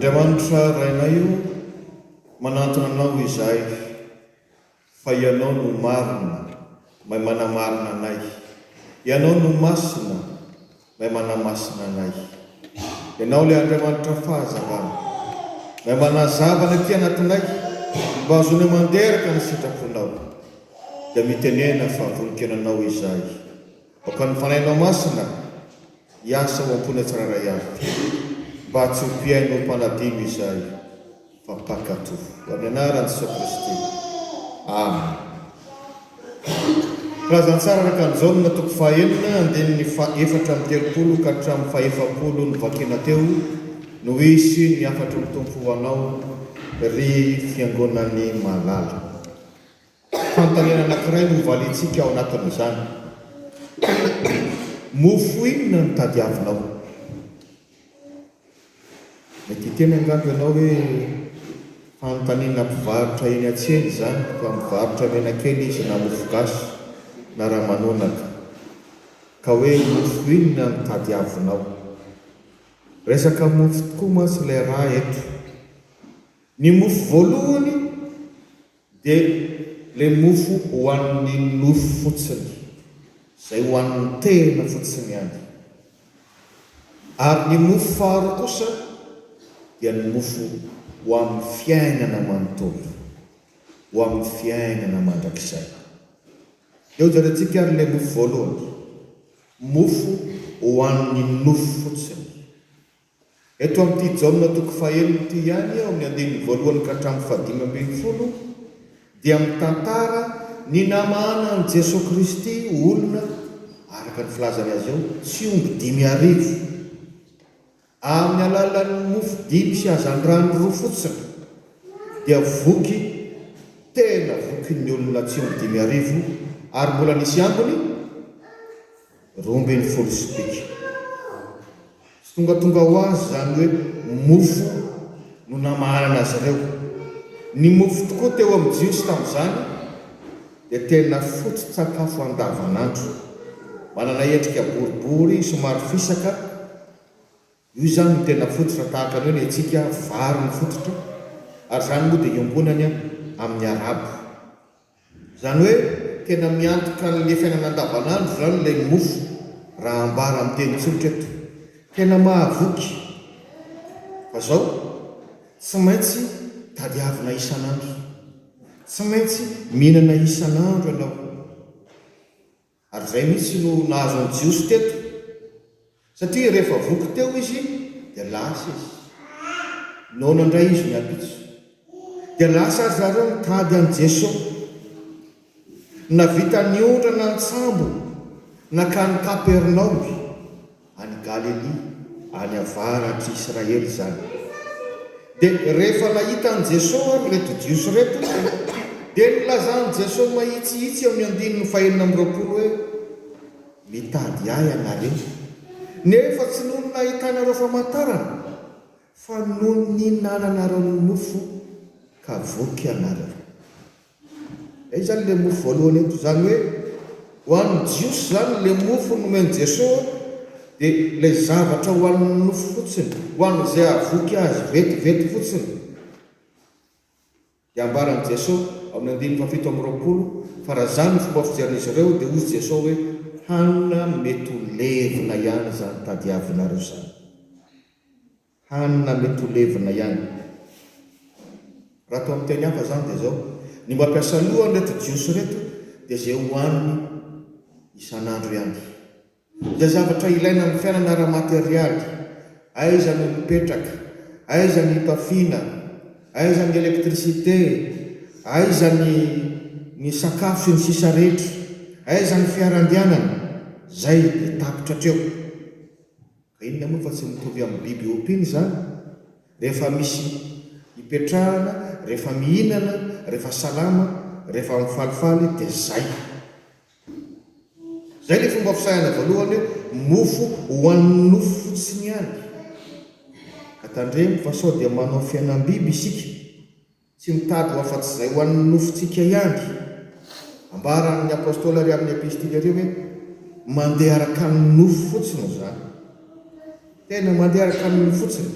Andriamanitra Rainay o, manantona Anao izahay, fa Ianao no marina, mahay manamarina anay. Ianao no masina, mahay manamasina anay. Ianao ilay Andriamanitra fahazavana, mahay manazava ny aty anatinay, mba hahazoanay manderaka ny sitraponao. Dia mitenena fa vonon-kenanao izahay. Aoka ny Fanahinao Masina hiasa ao am-ponay tsirairay avy, mba tsy ho mpihaino mpanadino izahay, fa mpankatò. Amin'ny anaran'i Jesoa Kristy. Amen. Filazantsara araka an'i Jaona toko fahaenina, andininy faha-34 ka hatramin'ny faha-40 novakina teo no hisy ny hafatry ny Tompo ho anao, ry Fiangonany malala. Fanontaniana anankiray no hovaliantsika ao anatin'izany, Mofo inona no tadiavinao? Mety hiteny angamba ianao hoe, Fanontaniana mpivarotra eny an-tsena izany, fa mivarotra menakely izy na mofogasy na ramanonaka. Ka hoe mofo inona no tadiavinao? Resaka mofo tokoa mantsy ilay raha eto. Ny mofo voalohany Dia ilay mofo hohanin'ny nofo fotsiny, izay hohanin'ny tena fotsiny ihany. Ary ny mofo faharoa kosa dia ny mofo ho amin'ny fiainana manontolo, ho amin'ny fiainana mandrakizay. Eo jerentsika ary ilay mofo voalohany, mofo hohanin'ny nofo fotsiny. Eto amin'ity Jaona toko fahenina ity ihany, ao amin'ny andininy voalohany ka hatramin'ny fahadimy ambin'ny folo, dia mitantara ny namahanan'i Jesoa Kristy olona, araka ny filazany azy ao, tsy omby 5000, amin'ny alalan'ny mofo dimy sy hazandrano roa fotsiny, dia voky, tena voky ny olona tsy omby 5000, ary mbola nisy ambiny 12 sobika. Tsy tongatonga ho azy izany hoe mofo no namahanana azy ireo. Ny mofo tokoa teo amin'ny Jiosy tamin'izany dia tena foto-tsakafo andavanandro. Manana endrika boribory somary fisaka, io izany no tena fototra tahaka ny hoe ny antsika vary no fototra, ary izany moa dia iombonany amin'ny Arabo. Izany hoe tena miantoka an'ilay fiainana andavanandro izany ilay mofo raha ambara amin'ny teny tsotra eto. Tena mahavoky. Fa izao, tsy maintsy tadiavina isan'andro. Tsy maintsy mihinana isan'andro ianao. Ary izay mihitsy no nahazo ny Jiosy teto, satria rehefa voky teo izy dia lasa izy. Noana indray izy ny ampitso. Dia lasa ry zareo nitady an'i Jesoa. Navita niondrana an-tsambo nankany Kapernaomy. Any Galilia, any avaratr'i Israely izany. Dia rehefa nahita an'i Jesoa ary ireto Jiosy ireto, dia nilazan'i Jesoa mahitsihitsy eo amin'ny andininy fahenina amby roapolo hoe, Mitady Ahy ianareo, nefa tsy noho ny nahitanareo famantarana, fa noho ny nihinananareo ny mofo ka voky ianareo. Izay izany ilay mofo voalohany eto. Izany hoe ho an'ny Jiosy izany ilay mofo nomen'i Jesoa dia ilay zavatra ho an'ny nofo fotsiny, ho an'izay hahavoky azy vetivety fotsiny. Dia ambaran'i Jesoa ao amin'ny andininy fahafito amby roapolo fa raha izany no fomba fijerin'izy ireo dia hoy Jesoa hoe hanina mety ho levona ihany izany tadiavinareo izany. Hanina mety ho levona ihany. Raha atao amin'ny teny hafa izany dia izao, ny mampiasa loha an'ireto Jiosy ireto dia izay hohaniny isan'andro ihany. Izay zavatra ilaina amin'ny fiainana ara-materialy, aiza no mipetraka, aiza ny hitafiana, aiza ny électricité, aiza ny ny sakafo sy ny sisa rehetra, aiza ny fiara andehanana, izay dia tapitra hatreo. Ka inona moa fa tsy mitovy amin'ny biby ompiana izany? Rehefa misy ipetrahana, rehefa mihinana, rehefa salama, rehefa mifalifaly dia zay. Zay ilay fomba fisainana voalohany hoe mofo hohanin'ny nofo fotsiny ihany. Ka tandremo fa sao dia manao fiainam-biby isika. Tsy mitady ho afa-tsy izay ho an'ny nofontsika ihany. Ambaran'ny apostoly ary amin'ny epistily àry hoe mandeha araka ny nofo fotsiny izany. Tena mandeha araka ny nofo fotsiny.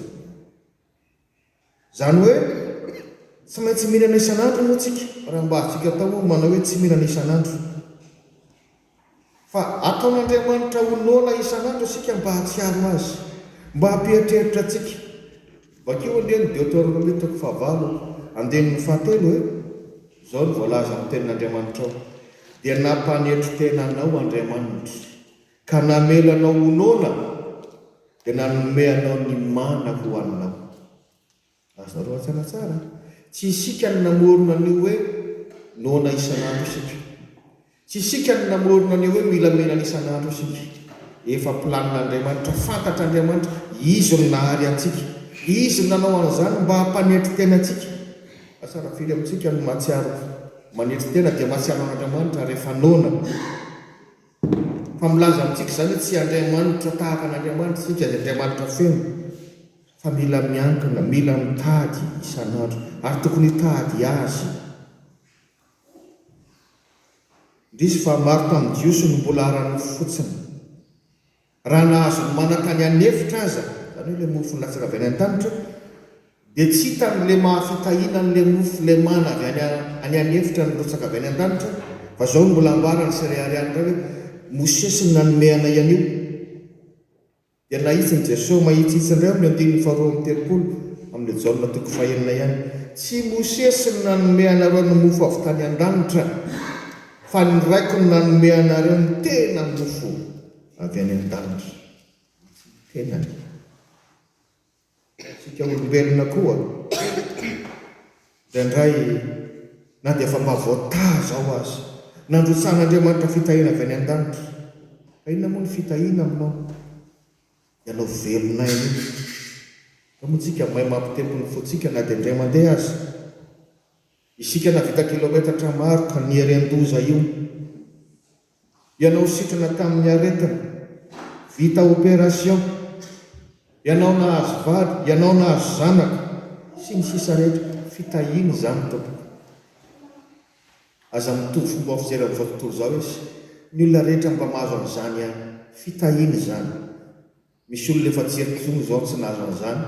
Izany hoe tsy maintsy mihinana isan'andro moa tsika, raha mba azontsika atao moa ny manao hoe tsy mihinana isan'andro. Fa ataon'Andriamanitra ho noana isan'andro isika mba hahatsiaro Azy, mba hampieritreritra antsika. Vakio anie ny Deoteronomia toko fahavalo andininy fahatelo e! Izao no voalaza amin'ny Tenin'Andriamanitra ao, Dia nampanetry tena anao Andriamanitra, ka namela anao ho noana, dia nanome anao ny mana hohaninao. Azonareo an-tsaina tsara? Tsy isika no namorona an'io hoe noana isan'andro isika. Tsy isika no namorona an'io hoe mila mihinana isan'andro isika. Efa planin'Andriamanitra, fantatr'Andriamanitra, Izy no nahary antsika. Izy no nanao an'izany mba hampanetry tena antsika. Asa raha firy amintsika no mahatsiaro manetry tena dia mahatsiaro an'Andriamanitra rehefa noana. Fa milaza amintsika izany hoe tsy Andriamanitra tahaka an'Andriamanitra isika, izay Andriamanitra feno. Fa mila miankina, mila mitady isan'andro, ary tokony hitady Azy. Indrisy fa maro tamin'ny Jiosy no mbola ara-nofo fotsiny. Raha nahazo ny mana tany an'efitra aza, izany hoe ilay mofo nilatsaka avy any an-danitra, dia tsy hitany ilay maha fitahiana an'ilay mofo, ilay mana avy any any an'efitra nirotsaka avy any an-danitra, fa izao no mbola ambarany sy reharehany indray hoe, Mosesy no nanome anay an'io. Dia nahitsin'i Jesoa mahitsihitsy indray ao amin'ny andininy faharoa amby 30 amin'ilay Jaona toko fahenina ihany, Tsy Mosesy no nanome anareo ny mofo avy tany an-danitra, fa ny Raiko no nanome anareo ny tena mofo avy any an-danitra. Ny tenany. Isika olombelona koa, indraindray na dia efa mba voataha izao aza, nandrotsahan'Andriamanitra fitahiana avy any an-danitra. Fa inona moa ny fitahiana aminao? Ianao velona aina io. Fa moa tsika mahay mampitempo ny fontsika na dia indray mandeha aza? Isika nahavita kilometatra maro ka nieren-doza io. Ianao sitrana tamin'ny aretina, vita opération, ianao nahazo vady, ianao nahazo zanaka, sy ny sisa rehetra, fitahiana izany tompoko. Aza mitovy fomba fijery amin'izao tontolo izao izy, ny olona rehetra mba mahazo an'izany ihany, fitahiana izany. Misy olona efa tsy eto intsony izao tsy nahazo an'izany,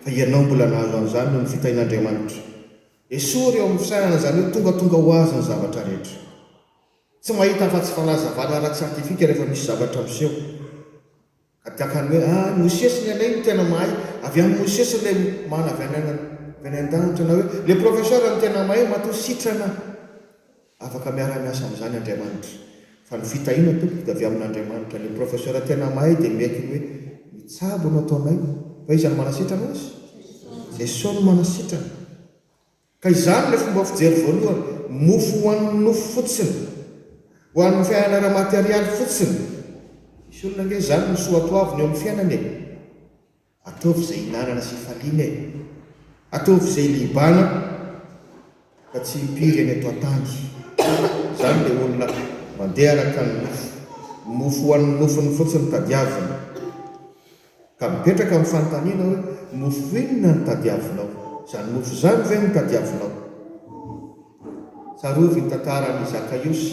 fa ianao mbola nahazo an'izany noho ny fitahian'Andriamanitra. Esory eo amin'ny fisainana izany hoe tongatonga ho azy ny zavatra rehetra. Tsy mahita afa-tsy fanazavana ara-tsiantifika rehefa misy zavatra miseho. Ka tahaka ny hoe, ah, Mosesy ny anay no tena mahay, avy amin'i Mosesy ilay mana avy any avy any an-danitra, na hoe, ilay professeur no tena mahay matoa sitrana. Afaka miara-miasa amin'izany Andriamanitra. Fa ny fitahiana tompoko dia avy amin'Andriamanitra. Ny professeur tena mahay dia miaiky ny hoe mitsabo no ataonay. Fa iza no manasitrana azy? Jesosy no manasitrana. Ka izany ilay fomba fijery voalohany, mofo ho an'ny nofo fotsiny, ho an'ny fiainana ara-materialy fotsiny. Misy olona ange izany no soatoaviny eo amin'ny fiainany e. Ataovy izay hinanana sy hifaliana e! Ataovy izay hilibana fa tsy himpiry eny eto an-tany. Izany ilay olona mandeha araka ny nofo. Mofo ho an'ny nofony fotsiny tadiaviny. Ka mipetraka ny fanontaniana hoe, mofo inona no tadiavinao? Izany mofo izany ve no tadiavinao? Tsarovy ny tantaran'i Zakaiosy,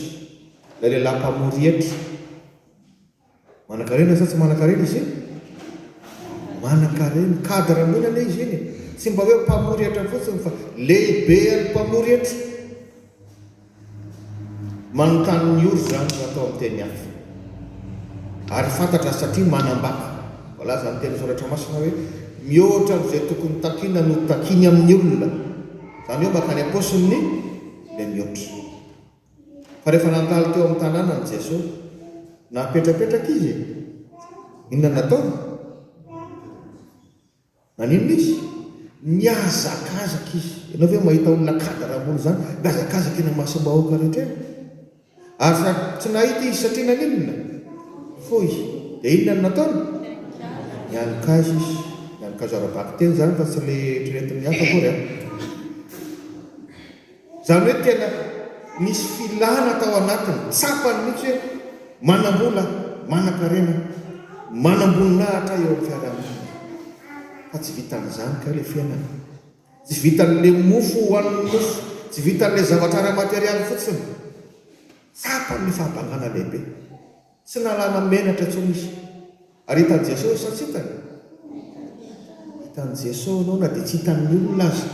ilay lehilahy mpamory hetra. Manankarena sa tsy manankarena izy iny? Manankarena. Cadre ambony anie izy iny e. Tsy mba hoe mpamory hetra fotsiny fa lehibean'ny mpamory hetra. Manontany ny ory izany raha atao amin'ny teny hafa. Ary fantatra satria manambaka. Voalazan'ny teny soratra masina hoe mihoatra amin'izay tokony takiana no takiany amin'ny olona. Izany hoe mankany am-paosiny ilay mihoatra. Fa rehefa nandalo teo amin'ny tanànany Jesoa, napetrapetraka Izy e! Inona no nataony? Naninona Izy? Nihazakazaka Izy. Ianao ve mahita olona cadre ambony izany mihazakazaka eny imasom-bahoaka rehetra eny? Ary sady tsy nahita Izy satria naninona? Fohy. Dia inona no nataony? Nianoka azy Izy. Nianoka azy ara-bakiteny izany fa tsy ilay eritreretin'ny hafa akory an! Izany hoe tena nisy filana tao anatiny, tsapany mihitsy hoe manam-bola, manan-karena, manam-boninahitra eo amin'ny fiarahamonina. Fa tsy vitan'izany kay ilay fiainana. Tsy vitan'ilay mofo hohanin'ny nofo, tsy vitan'ilay zavatra ara-materialy fotsiny. Tsapany ny fahabangana lehibe. Tsy nahalana menatra intsony izy. Ary hitan'i Jesosy sa tsy hitany? Hitan'i Jesoa ianao na dia tsy hitan'ny olona aza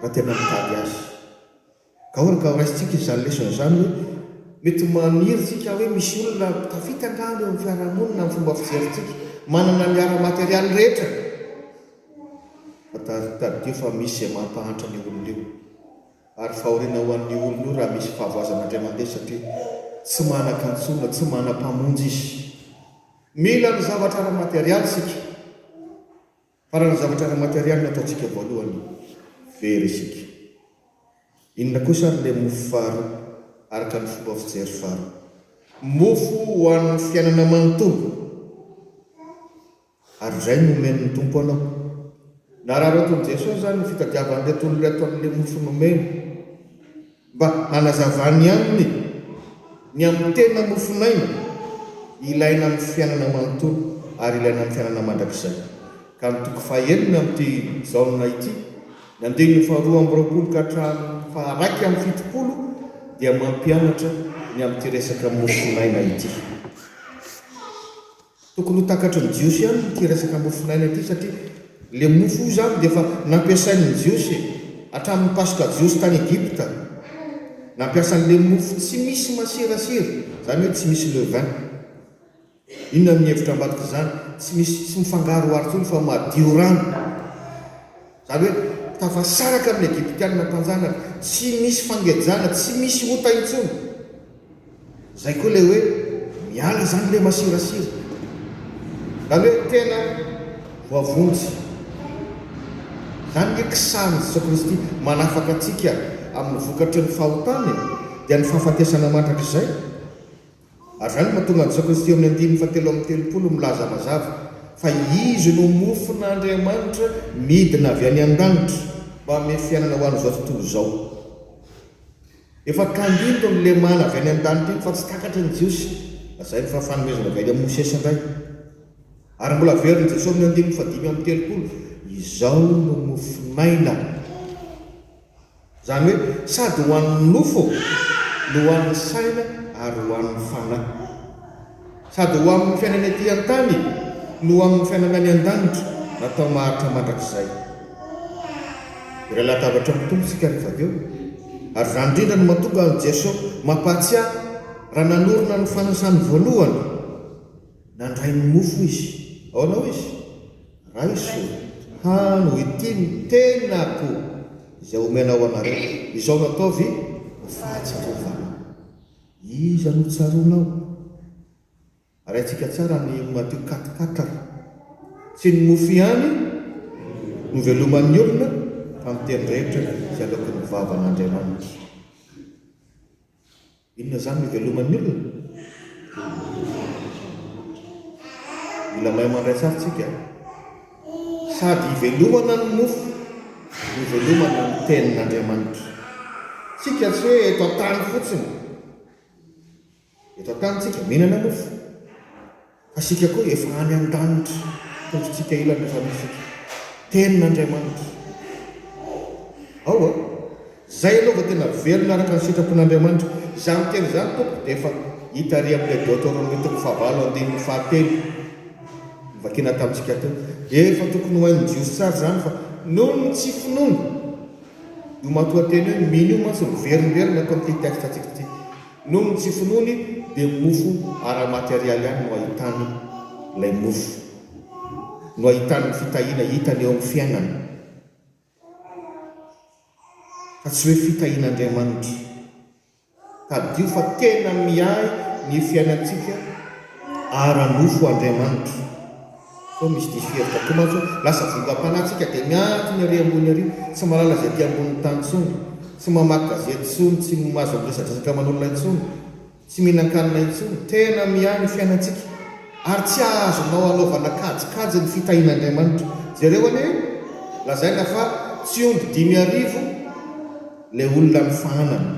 raha tena mitady Azy. Ka ahoana ka horaisintsika izany lesona izany hoe mety maniry tsika hoe misy olona tafita angamba eo amin'ny fiarahamonina amin'ny fomba fijerintsika, manana ny ara-materialy rehetra. Fa tadidio fa misy izay mampahantra an'io olona io. Ary fahoriana ho an'io olona io raha misy fahavoazana indray mandeha satria tsy manan-kantsoina, tsy manam-pamonjy izy. Mila ny zavatra ara-materialy isika. Fa raha ny zavatra ara-materialy no ataontsika voalohany, very isika. Inona kosa ary ilay mofo faharoa, araka ny fomba fijery faharoa? Mofo ho an'ny fiainana manontolo. Ary izay no omen'ny Tompo anao. Nararaotin'i Jesosy izany ny fitadiavan'ireto olona ireto an'ilay mofo nomeny. Mba hanazavany aminy ny amin'ny tena mofon'aina ilaina amin'ny fiainana manontolo ary ilaina amin'ny fiainana mandrakizay. Ka ny toko fahenina amin'ity Jaona ity, ny andininy faharoa amby roapolo ka hatramin'ny faha-71 dia mampianatra ny amin'ity resaka mofon'aina ity. Tokony ho takatry ny Jiosy ihany ity resaka mofon'aina ity satria ilay mofo io izany dia efa nampiasain'ny Jiosy hatramin'ny Paska Jiosy tany Egypta. Nampiasa an'ilay mofo tsy misy masirasira, izany hoe tsy misy levain. Inona ny hevitra ambadik'izany? Tsy misy, tsy mifangaroharo intsony fa madio rano. Izany hoe tafasaraka amin'ny Egyptiana mpanjanaka, tsy misy fangejana, tsy misy ota intsony. Izay koa ilay hoe miala izany ilay masirasira. Izany hoe tena voavonjy. Izany ny kisarin'i Jesoa Kristy manafaka antsika amin'ny vokatry ny fahotana e, dia ny fahafatesana mandrakizay. Ary izany no mahatonga an'i Jesoa Kristy eo amin'ny andininy fahatelo amby telopolo milaza mazava fa Izy no mofon'Andriamanitra midina avy any an-danitra mba hanome fiainana ho an'izao tontolo izao. Efa tandindon'ny lemana avy any an-danitra iny fa tsy takatry ny Jiosy. Lazainy fa fanomezana avy any amin'i Mosesy indray. Ary mbola averin'i Jesoa amin'ny andininy fahadimy amby telopolo, Izao no mofon'aina. Izany hoe sady ho an'ny nofo no ho an'ny saina ary ho an'ny fanahy. Sady ho amin'ny fiainana ety an-tany no ho amin'ny fiainana any an-danitra, natao maharitra mandrakizay. Iray latabatra amin'ny Tompo isika rehefa avy eo. Ary izany indrindra no mahatonga an'i Jesoa mampahatsiahy raha nanorina ny fanasany voalohany, nandray ny mofo Izy. Ahoana hoy Izy? Raiso, hano, ity ny tenako izay omena ho anareo. Izao no ataovy ho fahatsiarovana. Iza no tsaroanao? Ary haintsika tsara ny Matio quatre quatre. Tsy ny mofo ihany no veloman'ny olona fa ny teny rehetra izay aloaky ny vavan'Andriamanitra. Inona izany no iveloman'ny olona? Mila mahay mandray tsara tsika. Sady ivelomana ny mofo no ivelomana ny tenin'Andriamanitra. Tsika tsy hoe eto an-tany fotsiny. Eto an-tany tsika mihinana mofo. Fa isika koa efa any an-danitra, tongotsika ilany efa misy Tenin'Andriamanitra. Ao a! Zay aloha vao tena velona araka ny sitrapon'Andriamanitra. Izany teny izany tompoko dia efa hita ary amin'ilay Deoteronomia toko fahavalo andininy fahatelo novakiana tamintsika teo. Efa tokony ho hain'ny Jiosy tsara izany fa noho ny tsy finoany, io matoanteny hoe mino io mantsy miverimberina ato amin'ity texte-ntsika ity. Noho ny tsy finoany dia mofo ara-materialy ihany no ahitany ilay mofo, no ahitany ny fitahiana hitany eo amin'ny fiainana, fa tsy hoe fitahian'Andriamanitra. Tadidio fa tena miahy ny fiainantsika ara-nofo Andriamanitra. Sao misy diso hevitra koa mantsy hoe lasa vongam-panahy tsika dia miantona ery ambony ery, tsy mahalala izay aty ambonin'ny tany intsony, tsy mamaky gazety intsony, tsy mahazo miresadresaka aman'olona intsony, tsy mihinan-kanina intsony. Tena miahy ny fiainantsika ary tsy azonao anaovana kajikajy ny fitahian'Andriamanitra. Jereo anie, lazaina fa tsy omby 5000 ilay olona nifahanana.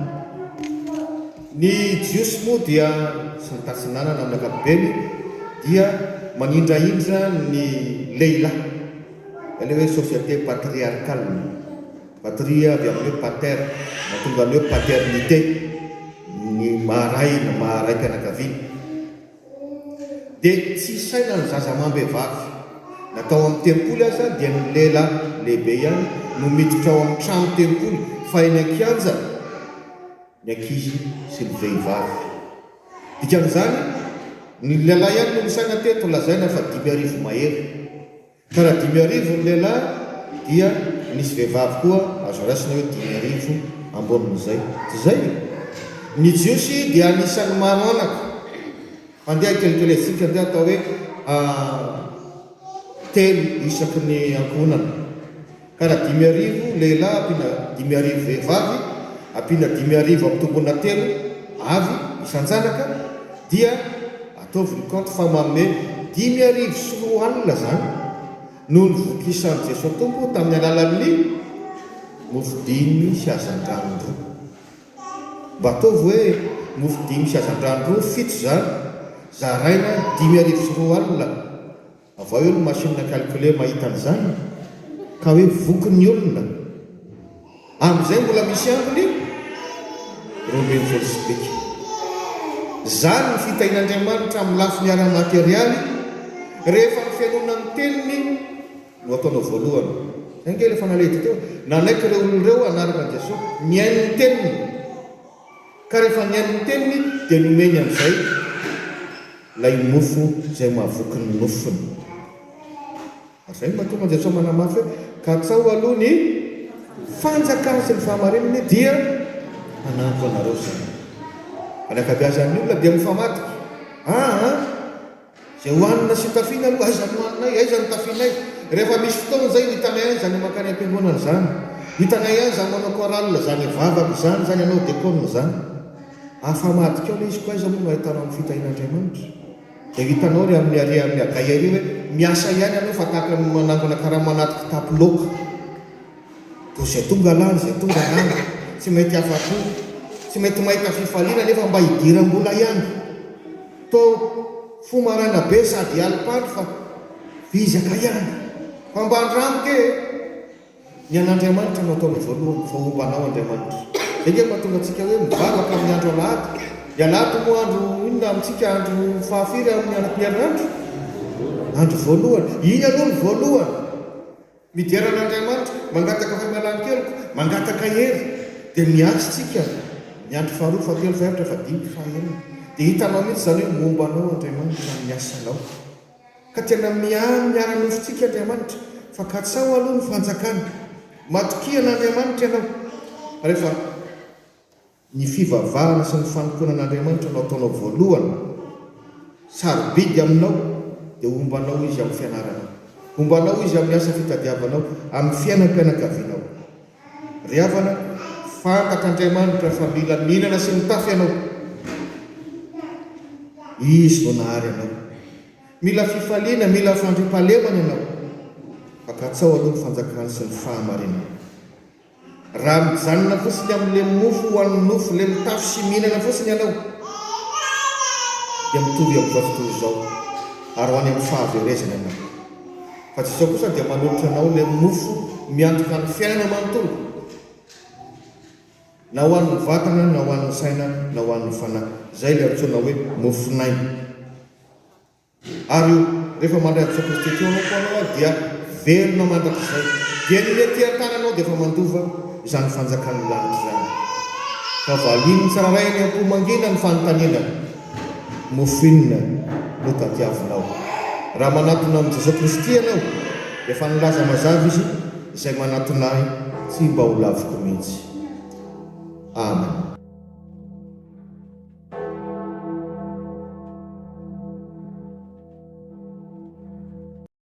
Ny Jiosy moa dia, sy ny Tatsinanana amin'ny ankapobeny, dia manindrahindra ny lehilahy. Ilay hoe société patriarcale. Patria avy amin'ny hoe pater, mahatonga ny hoe paternité, ny maha ray na maha raim-pianakaviana. Dia tsy isaina ny zaza amam-behivavy. Na tao amin'ny tempoly aza dia ny lehilahy lehibe ihany no miditra ao amin'ny trano tempoly fa eny an-kianja ny ankizy sy ny vehivavy. Dikan'izany, ny lehilahy ihany no nisaina teto lazaina fa 5000 mahery. Ka raha 5000 ny lehilahy dia nisy vehivavy koa azo raisina hoe 5000 ambonin'izay. Tsy izay? Ny Jiosy dia anisan'ny maro anaka. Andeha kelikelezintsika andeha atao hoe telo isaky ny ankohonana. Ka raha 5000 lehilahy ampiana 5000 vehivavy ampiana 5000 ampitomboina telo avy isan-janaka dia ataovy ny kaonty fa manome 2005 zany noho ny vokisan'i Jesoa Tompo tamin'ny alalan'ny mofo dimy sy hazandrano roa. Mba ataovy hoe mofo dimy sy hazandrano roa, fito izany, zaraina 2005. Avao eo ny machine à calculer mahita an'izany ka hoe voky ny olona. Amin'izay mbola misy ambiny 12 sobika. Izany ny fitahian'Andriamanitra amin'ny lafiny ara-materialy rehefa ny fihainoana ny teniny no ataonao voalohany. Zay ange ilay fanalahidiko teo. Nanaiky ireo olona ireo hanaraka an'i Jesoa, nihaino ny teniny. Ka rehefa nihaino ny teniny dia nomeny amin'izay ilay mofo izay mahavoky ny nofony. Ary izay no mahatonga an'i Jesoa manamafy hoe, Katsaho aloha ny fanjakany sy ny fahamarinany dia hanampy anareo izany. Fa ny ankabeazan'ny olona dia mifamadika. Aa! Izay hohanina sy tafiana aloha, aiza no hohaninay, aiza no tafianay? Rehefa misy fotoana izay, hitanay ihany izany mankany am-piangonana izany, hitanay ihany izany manao chorale izany, hivavaka izany, izany hanao dekona izany. Afamadika ao ilay izy koa aiza moa no ahitanao ny fitahian'Andriamanitra? Dia hitanao ry amin'ny ary amin'ny agay ary hoe miasa ihany ianao fa tahaka ny manangona karama anaty kitapo laoka. Toa izay tonga lany, izay tonga lany, tsy mety afa-po, tsy mety mahita fifaliana nefa mba idiram-bola ihany. Toa fo maraina be sady alim-pandry fa vizaka ihany. Fa mba andramo ke e! Ny an'Andriamanitra no ataonao voalohany vao homba anao Andriamanitra. Izay nge mahatonga antsika hoe mivavaka amin'ny andro alahady. Ny alahady moa andro inona amintsika? Andro fahafiry amin'ny anatin'ny herinandro? Andro voalohany. Iny aloha ny voalohany. Midera an'Andriamanitra, mangataka famelan-keloka, mangataka hery, dia miantso tsika ny andro faharoa, fahatelo, fahefatra, fahadimy, fahaenina. Dia hitanao mihitsy izany hoe momba anao Andriamanitra amin'ny asanao. Ka tena miahy ny ara-nofontsika Andriamanitra, fa katsaho aloha ny fanjakany. Matokia an'Andriamanitra ianao rehefa. Ny fivavahana sy ny fanompoana an'Andriamanitra no ataonao voalohany, sarobidy aminao, dia homba anao Izy amin'ny fianaranao. Homba anao Izy amin'ny asa fitadiavanao, amin'ny fiainam-pianakavianao. Ry havana, fantatr'Andriamanitra fa mila mihinana sy mitafy ianao. Izy no nahary anao. Mila fifaliana, mila fandriampahalemana ianao. Fa katsaho aloha ny fanjakany sy ny fahamarinany. Raha mijanona fotsiny amin'ilay mofo ho an'ny nofo, ilay mitafy sy mihinana fotsiny ianao, dia mitovy amin'izao tontolo izao, ary ho any amin'ny fahaverezana ianao. Fa Jesoa kosa dia manolotra anao ilay mofo miantoka ny fiainana manontolo, na ho an'ny vatana, na ho an'ny saina, na ho an'ny fanahy. Izay ilay antsoina hoe mofon'aina. Ary rehefa mandray an'i Jesoa Kristy ety ao am-po anao dia velona mandrakizay. Dia ny ety an-tananao dia efa mandova izany fanjakan'ny lanitra izany. Ka valian'ny tsirairay any am-po mangina ny fanontaniana, Mofo inona no tadiavinao? Raha manatona amin'i Jesoa Kristy ianao dia efa nilaza mazava Izy, Izay manatona Ahy tsy mba ho laviko mihitsy. Amen.